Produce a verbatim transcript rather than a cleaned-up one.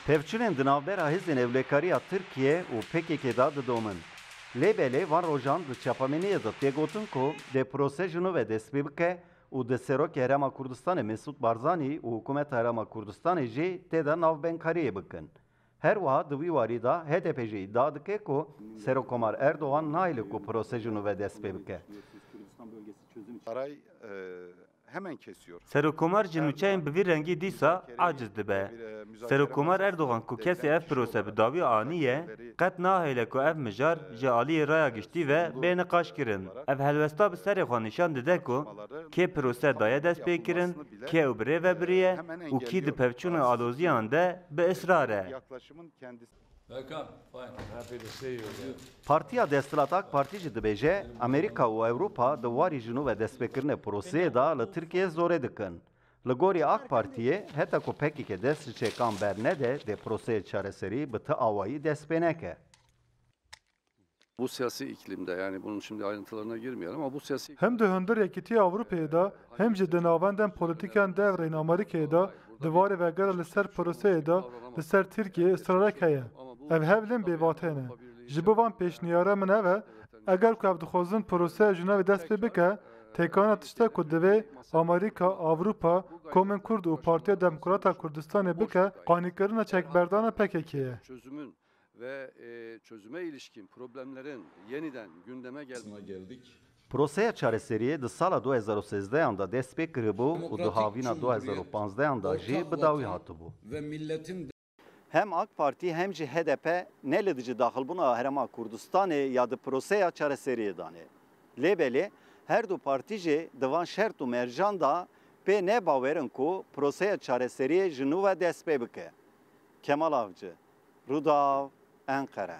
Pevçûnên di navbera hêzên ewlekariya Tirkiye û P K K de didomin. Lê belê van rojan di çapemeniyê de tê gotin ku dê prose ji nû ve dest pê bike û dê Serokê Herêma Kurdistanê Mesûd Barzanî û Hikûmeta Herêma Kurdistanê jî tê de navbendkariyê bikin. Her wiha di wî warî de H D P jî îdia dike ku Serokkomar Erdogan nahêle ku prose ji nû ve dest pê bike. Saray e, hemen kesiyor. Serokkomar ji nûçeyên bi vî rengî dîsa aciz dibe. Serokkomar Erdogan ku kesê ev prose bi dawî aniye, qet nahêle ku ev mijar ji aliyê raya giştî ve bê niqaşkirin. Ev helwesta bi serê xwe nîşan dide ku kê prose daye destpêkirin, kê ew bi rê ve biriye û kî di pevçûn û aloziyan de bi israr e. Yaklaşımın kendisi. Welcome. Fine. Happy to see you again. Partiya desthilat AK Partî jî dibêje, Amerîka û Ewropa di warî ji nû ve destpêkirine proseyê de li Tirkiyê zorê dikin. Li gorî AK Partiyê, heta ku P K K dest ji çekan bernede, dê proseyê çareserî bi ti awayî dest pê neke. Bu siyasi iklimde, yani bunun şimdi ayrıntılarına girmeyelim ama bu siyasi Hem di hundir Yekîtiya Ewropayê de, hem jî di navendên polîtîkan devrên Amerîkayê de di warê vegera li ser proseyê de li ser Tirkiyeyê israrek heye. Ev hevlên bêvatê ne. Ji bo van pêşniyara min ev e, eger ku ev dixwazin proseya Jinevê dest pê bike, têkana tişt e ku divê Amerîka, Ewropa, komên Kurd û Partiya Demokrata Kurdistanê bike qanîkirina çekberdana P K K'ê ye. Çözümün ve e, çözüme ilişkin problemlerin yeniden gündeme gelmesi Geldik. Proseya çareseriyê di sala du hezar û sêzdeh an de dest pê kiribû û di havîna du hezar û panzdeh an de jî bi dawî hatibû. Ve milletin Hem AK Partî hem jî H D P ne li dijî daxilbûna Herêma Kurdistanê ya di proseya çareseriyê de ne. Lê belê her du partî jî di van şert û mercan de pê ne bawer in ku proseya çareseriyê ji nû ve dest pê bike. Kemal Avcı, Rûdaw, Enqere.